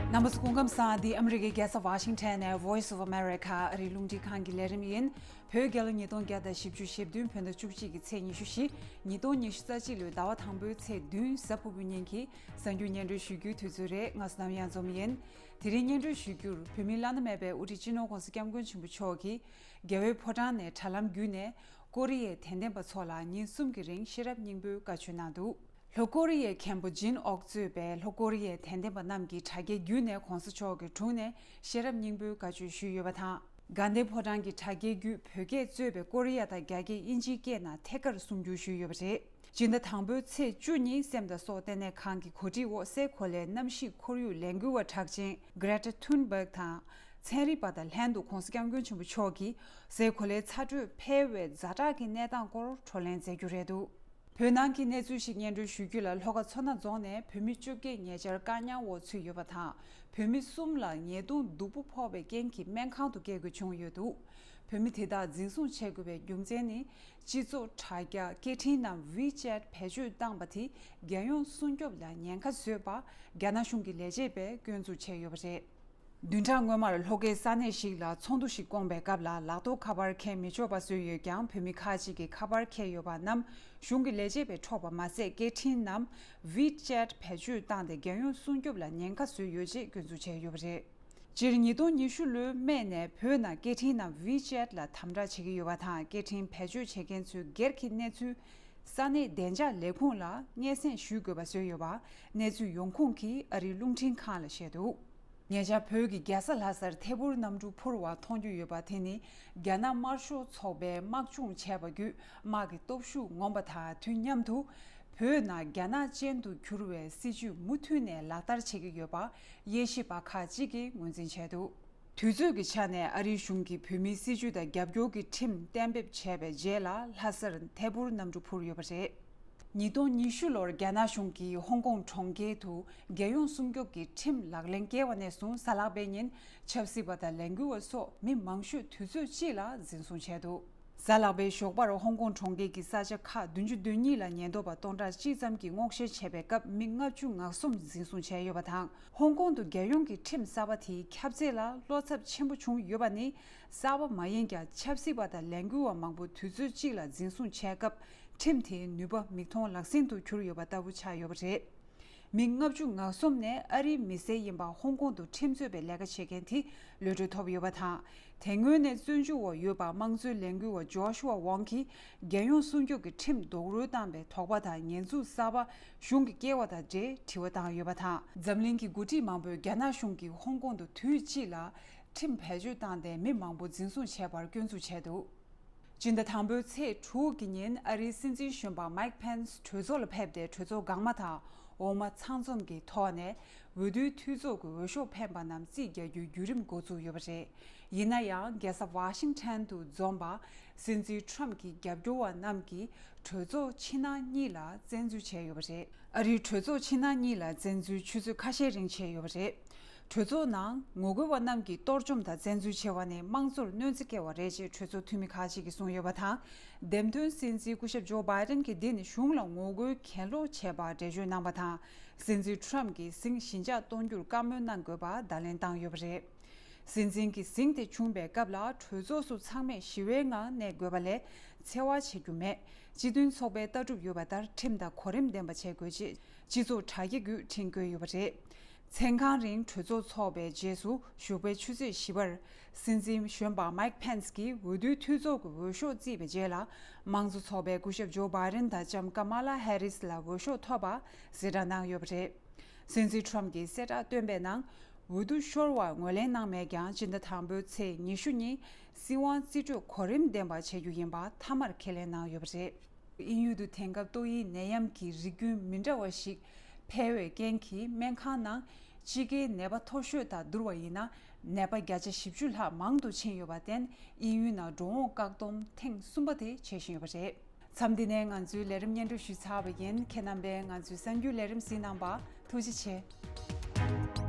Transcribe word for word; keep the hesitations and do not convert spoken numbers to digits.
རྣམ་པ་ཚོ་སྐུ་ཁམས་བཟང་། འདི་ཨ་མི་རི་ཀའི་རྒྱལ་ས་ཝ་ཤིང་ཊོན་ནས་Voice of America ཨ་རིའི་རླུང་འཕྲིན་ཁང་གི་ལས་རིམ་ཡིན། བོད་རྒྱལ་ལོ་ཉིས་སྟོང་བརྒྱ་དང་བཞི་བཅུ་ཞེ་བདུན་བོད་ཟླ་བཅུ་གཅིག་གི་ཚེས་ཉི་ཤུ་བཞི། ཉིས་སྟོང་ཉི་ཤུ་རྩ་གཅིག་ལོའི་ཟླ་བ་དང་པོའི་ཚེས་བདུན་གཟའ་ཕུར་བུའི་ཉིན་གྱི་གསར་འགྱུར་སྙན་སྒྲོན་ཞུ་རྒྱུའི་དུས་ཚོད་རེད། ང་བསོད་ནམས་གཡང་འཛོམས་ཡིན། དེ་རིང་སྙན་སྒྲོན་ཞུ་རྒྱུར། བོད་མིའི་བླ་ན་མེད་པའི་དབུ་ཁྲིད་སྤྱི་ནོར་༸གོང་ས་༸སྐྱབས་མགོན་ཆེན་པོ་མཆོག་གིས་རྒྱལ་བའི་ཕོ་བྲང་ནས་དྲ་ལམ་བརྒྱུད་ནས་ཀོ་རི་ཡའི་དད་ལྡན་པ་ཚོ་ལ་ཉིན་གསུམ་གྱི་རིང་ཤེས་རབ་སྙིང་པོའི་བཀའ་ཆོས་གནང་འདུག་ལྷོ་ཀོ་རི་ཡའི་མཁན་པོ་ཇིན་ཨོག་གཙོས་པའི་ལྷོ་ཀོ་རི་ཡའི་དད་ལྡན་པ་རྣམས་ཀྱིས་དྲ་རྒྱའི་བརྒྱུད་ནས་༸གོང་ས་མཆོག་གི་དྲུང་ནས་ཤེས་རབ་སྙིང་པོའི་བཀའ་ཆོས་ཞུས་ཡོད་པ་དང་། དགའ་ལྡན་ཕོ་བྲང་གི་དྲ་རྒྱའི་བརྒྱུད་བོད་སྐད་གཙོས་པའི་ཀོ་རི་ཡ་དང་རྒྱ་སྐད་དབྱིན་ཇིའི་སྐད་རྣམས་ཐད་ཀར་གསུང་བསྒྱུར་ཞུས་ཡོད་པ་རེད། སྤྱི་ཟླ་དང་པོའི་ཚེས་བཅུ་ཉིན་སེམས་དང་སྲོག་ལྟེ་གནས་ཁང་གི་གོ་སྒྲིག་འོག་སའི་གོ་ལའི་གནམ་གཤིས་ཁོར་ཡུག་ལས་འགུལ་བ་གྲགས་ཅན་Greta Thunberg དང་། ཚན་རིག་པ་དང་ལྷན་དུ་༸གོང་ས་༸སྐྱབས་མགོན་ཆེན་པོ་མཆོག་གིས་སའི་གོ་ལའི་ཚ་དྲོད་འཕེལ་བའི་ཛ་དྲག་གི་གནས་སྟངས་སྐོར་བགྲོ་གླེང་མཛད་རྒྱུ་རེད་འདུག་བོད་ནང་གི་གནས་ཚུལ་ཞིག་སྙན་སྒྲོན་ཞུ་རྒྱུ་ལ། ལྷོ་ཁ་མཚོ་སྣ་རྫོང་ནས་བོད་མི་བཅོ་བརྒྱད་ཉེ་ཆར་བཀག་ཉར་འོག་ཚུད་ཡོད་པ་དང་། བོད་མི་གསུམ་ལ་ཉེས་རྡུང་སྡུག་པོ་ཕོག་པའི་རྐྱེན་གྱིས་སྨན་ཁང་དུ་བསྐྱལ་དགོས་བྱུང་ཡོད་འདུག་བོད་མི་དེ་དག་འཛིན་བཟུང་བྱེད་དགོས་པའི་རྒྱུ་མཚན་ནི། སྤྱི་ཚོགས་དྲ་རྒྱ་སྐད་འཕྲིན་ནམ་WeChat བེད་སྤྱོད་བཏང་པ་དེ་རྒྱལ་ཡོངས་སྲུང་སྐྱོབ་ལ་ཉེན་ཁ་བཟོས་པ། རྒྱ་ནག་གཞུང་གི་ལས་བྱེད་པས་སྐྱོན་འཛུགས་བྱས་ཡོད་པ་རེད། བདུན་ཕྲག་སྔོན་མར་ལྷོ་ཁའི་ས་གནས་ཤིག་ལ་ཚོགས་འདུ་ཞིག་བསྐོངས་པའི་སྐབས་ལ། ལག་ཐོག་ཁ་པར་འཁྱེར་མི་ཆོག་པ་བཟོས་ཡོད་ཀྱང་། བོད་མི་ཁག་ཅིག་གིས་ཁ་པར་འཁྱེར་ཡོད་པ་རྣམས་གཞུང་གི་ལས་བྱེད་པས་འཕྲོག་པ་མ་ཟད། སྐད་འཕྲིན་ནམ་WeChat བེད་སྤྱོད་བཏང་སྟེ་རྒྱལ་ཡོངས་སྲུང་སྐྱོབ་ལ་ཉེན་ཁ་བཟོས་ཡོད་ཅེས་སྐྱོན་འཛུགས་བྱས་ཡོད་པ་རེད། སྤྱིར་ཉིས་སྟོང་ཉི་ཤུ་ལོའི་སྨད་ནས་བོད་ནང་སྐད་འཕྲིན་ནམ་WeChat ལ་དམ་དྲག་བྱེད་ཀྱི་ཡོད་པ་དང་། སྐད་འཕྲིན་བེད་སྤྱོད་བྱེད་མཁན་ཚོའི་སྒེར་གྱི་གནས་ཚུལ་ས་གནས་བདེ་འཇགས་ལས་ཁུངས་ལ་སྙན་སེང་ཞུ་དགོས་པ་བཟོས་ཡོད་པ་གནས་ཚུལ་ཡོང་ཁུངས་ཀྱིས་ཨ་རིའི་རླུང་འཕྲིན་ཁང་ལ་བཤད་འདུག་ཉེ་ཆར་བོད་ཀྱི་རྒྱལ་ས་ལྷ་སར་ཐད་འཕུར་གནམ་གྲུ་འཕུར་བ་མཐོང་རྒྱུ་ཡོད་པ་དེ་ནི་རྒྱ་ནག་དམར་ཤོག་ཚོགས་པས་དམག་སྦྱོང་བྱས་པ་བརྒྱུད་དམག་གི་སྟོབས་ཤུགས་ངོམ་པ་དང་དུས་མཉམ་དུ། བོད་ནང་རྒྱ་ནག་ཅན་དུ་གྱུར་བའི་སྲིད་བྱུས་མུ་མཐུད་ནས་ལག་བསྟར་བྱེད་ཀྱི་ཡོད་པ་དབྱེ་ཞིབ་པ་ཁག་ཅིག་གིས་ངོས་འཛིན་བྱས་འདུག་དུས་ཚོད་ཀྱི་ཆ་ནས་ཨ་རིའི་གཞུང་གིས་བོད་མིའི་སྲིད་བྱུས་དང་རྒྱབ་སྐྱོར་གྱི་ཁྲིམས་གཏན་འབེབས་བྱས་པའི་རྗེས་ལ། ལྷ་སར་ཐད་འཕུར་གནམ་གྲུ་འཕུར་ཡོད་པ་རེད། ཉིས་སྟོང་ཉི་ཤུ་ལོར་རྒྱ་ནག་གཞུང་གིས་ཧོང་ཀོང་གྲོང་ཁྱེར་དུ་རྒྱལ་ཡོངས་སྲུང་སྐྱོབ་ཀྱི་ཁྲིམས་ལག་ལེན་བཀལ་བ་ནས་བཟུང་། གཟའ་ལྷག་པའི་ཉིན་ཆབ་སྲིད་པ་དང་ལས་འགུལ་བ་སོགས་མི་མང་ཤོས་དུས་ཚོད་གཅིག་ལ་འཛིན་བཟུང་བྱས་འདུག་གཟའ་ལྷག་པའི་ཞོགས་པར་ཧོང་ཀོང་གྲོང་ཁྱེར་གྱི་ས་ཆ་ཁག་བདུན་ཅུ་དོན་གཉིས་ལ་ཉེན་རྟོག་པ་སྟོང་ཕྲག་གཅིག་ཙམ་གྱིས་སྔོག་བཤེར་བྱས་པའི་སྐབས། མི་ལྔ་བཅུ་ང་གསུམ་འཛིན་བཟུང་བྱས་ཡོད་པ་དང་། ཧོང་ཀོང་དུ་རྒྱལ་ཡོངས་ཀྱི་ཁྲིམས་གསར་པ་དེའི་ཁྱབ་ཚད་ལ་བློ་འཚབ་ཆེན་པོ་བྱུང་ཡོད་པ་ནི། གསར་པ་མ་ཡིན་ཀྱང་། ཆབ་སྲིད་པ་དང་ལས་འགུལ་བ་མང་པོ་དུས་ཚོད་གཅིག་ལ་འཛིན་བཟུང་བྱས་སྐབས། ཁྲིམས་དེའི་ནུས་པ་མིག་མཐོང་ལག་ཟིན་དུ་གྱུར་ཡོད་པ་ལྟ་བུ་ཆགས་ཡོད་པ་རེད། མི་ལྔ་བཅུ་ང་གསུམ་ནས་ཨ་རིའི་མི་སེར་ཡིན་པ། ཧོང་ཀོང་དུ་ཁྲིམས་རྩོད་པའི་ལས་ཀ་བྱེད་མཁན་དེ་གློད་གྲོལ་ཐོབ་ཡོད་པ་དང་། དེ་སྔོན་ནས་བཙོན་འཇུག་འོག་ཡོད་པ། དམངས་གཙོའི་ལས་འགུལ་བ་ཇོ་ཤུ་ཝ་ཝང་གིས་རྒྱལ་ཡོངས་སྲུང་སྐྱོབ་ཀྱི་ཁྲིམས་རྡོག་རོལ་བཏང་པའི་དོགས་པ་དང་ཉེས་འཛུགས་གསར་པ་གཞུང་གིས་བཀལ་བ་དང་འབྲེལ་དྲི་བ་བཏང་ཡོད་པ་དང་། འཛམ་གླིང་གི་འགོ་ཁྲིད་མང་པོས་རྒྱ་ནག་གཞུང་གིས་ཧོང་ཀོང་དུ་དུས་གཅིག་ལ་ཁྲིམས་བེད་སྤྱོད་བཏང་སྟེ་མི་མང་པོ་འཛིན་བཟུང་བྱས་པར་སྐྱོན་འཛུགས་བྱས་འདུག་སྤྱི་ཟླ་དང་པོའི་ཚེས་དྲུག་གི་ཉིན་ཨ་རིའི་སྲིད་འཛིན་གཞོན་པ་མཱིག་ཕེན་སི་གྲོས་ཚོགས་ལ་ཕེབས་ཏེ། གྲོས་ཚོགས་འགག་མ་དང་འོག་མ་ཚང་འཛོམས་ཀྱི་ཐོག་ནས་འོས་བསྡུའི་འཐུས་ཚོགས་ཀྱི་འོས་ཤོག་འཕེན་པ་རྣམས་རྩིས་རྒྱག་རྒྱུའི་བརྒྱུད་རིམ་འགོ་བཙུགས་ཡོད་པ་རེད། ཡིན་ན་ཡང་། རྒྱལ་ས་ཝ་ཤིང་ཊོན་དུ་འཛོམས་པ་སྲིད་འཛིན་ཁྲོམ་གྱི་རྒྱབ་སྐྱོར་བ་རྣམས་ཀྱིས་གྲོས་ཚོགས་ཕྱི་ནང་གཉིས་ལ་བཙན་འཛུལ་བྱས་ཡོད་པ་རེད། ཨ་རིའི་གྲོས་ཚོགས་ཕྱི་ནང་གཉིས་ལ་བཙན་འཛུལ་ཆུ་ཚོད་ཁ་ཤས་རིང་བྱས་ཡོད་པ་རེད། གྲོས་ཚོགས་ནང་ངོ་རྒོལ་བ་རྣམས་ཀྱིས་གཏོར་བཅོམ་དང་བཙན་འཛུལ་བྱས་པ་ནི་དམངས་གཙོར་གནོད་འཚེ་བསྐྱལ་བ་རེད་ཅེས་གྲོས་ཚོགས་འཐུས་མི་ཁག་ཅིག་གིས་གསུངས་ཡོད་པ་དང་། འདེམས་ཐོན་སྲིད་འཛིན་སྐུ་ཞབས་ཇོ་བྷའི་ཌེན་གྱིས་འདི་ནི་གཞུང་ལ་ངོ་རྒོལ་གྱེན་ལོག་བྱས་པར་འགྲེལ་བརྗོད་གནང་བ་དང་། སྲིད་འཛིན་ཁྲོམ་གྱིས་ཟིང་ཞི་འཇགས་གཏོང་རྒྱུར་བཀའ་མོལ་གནང་དགོས་པར་བརྡ་ལན་བཏང་ཡོད་པ་རེད། སྲིད་འཛིན་གྱི་ཟིང་དེ་བྱུང་བའི་སྐབས་ལ། གྲོས་ཚོགས་སུ་ཚང་མས་ཞི་བའི་ངང་གནས་དགོས་པ་ལས་འཚེ་བ་བྱེད་རྒྱུ་མེད། སྤྱི་མཐུན་ཚོགས་པའི་ལྟ་གྲུབ་ཡོད་པ་ལྟར་ཁྲིམས་དང་གོ་རིམ་ལྡན་པ་བྱེད་དགོས་ཅེས་སྤྱི་ཚོགས་དྲ་རྒྱ་བརྒྱུད་འཕྲིན་བཀོད་ཡོད་པ་རེད། མཚན་གང་རིང་གྲོས་ཚོགས་འཚོགས་པའི་རྗེས་སུ། ཞོགས་པའི་ཆུ་ཚོད་བཞི་པར་སྲིད་འཛིན་གཞོན་པ་མཱིག་ཕེན་སི་གིས་འོས་བསྡུའི་འཐུས་ཚོགས་ཀྱི་འོས་ཤོག་བརྩིས་པའི་རྗེས་ལ། དམངས་གཙོ་ཚོགས་པའི་སྐུ་ཞབས་ཇོ་བྷའི་ཌེན་དང་ལྕམ་ཀ་མ་ལ་ཧེ་རིས་ལ་འོས་ཤོག་ཐོབ་པ་གསལ་བསྒྲགས་གནང་ཡོད་པ་རེད། སྲིད་འཛིན་ཁྲོམ་གྱིས་གསལ་བསྒྲགས་བཏོན་པའི་ནང་། འོས་བསྡུ་ཤོར་བར་ངོས་ལེན་གནང་མེད་ཀྱང་། སྤྱི་ཟླ་དང་པོའི་ཚེས་ཉི་ཤུ་ཉིན་སྲིད་དབང་རྩིས་སྤྲོད་གོ་རིམ་ལྡན་པ་བྱེད་རྒྱུ་ཡིན་པ་མཐའ་མར་ཁས་ལེན་གནང་ཡོད་པ་རེད། དབྱིན་ཡུལ་དུ་དེང་སྐབས་ཏོག་དབྱིབས་ནད་ཡམས་ཀྱི་རིགས་རྒྱུན་མི་འདྲ་བ་ཞིག་འཕེལ་བའི་རྐྱེན་གྱིས། སྨན་ཁང་ནང་དཔྱིད་ཀའི་ནད་པ་མཐོ་ཤོས་དང་བསྡུར་བ་ཡིན་ན། ནད་པ་བརྒྱ་ཆ་བཞི་བཅུ་ལྷག་མང་དུ་ཕྱིན་ཡོད་པར་བརྟེན། དབྱིན་ཡུལ་ནང་འགྲོ་འོང་བཀག་སྡོམ་ཐེངས་གསུམ་པ་དེ་བྱེད་བཞིན་ཡོད་པ་རེད། མཚམས་འདི་ནས་ང་ཚོའི་ལས་རིམ་སྙན་སྒྲོན་ཞུས་ཚར་བ་ཡིན། ཁྱེད་རྣམ་པས་ང་ཚོའི་གསར་འགྱུར་ལས་རིམ་གཟིགས་གནང་བར་ཐུགས་རྗེ་ཆེ།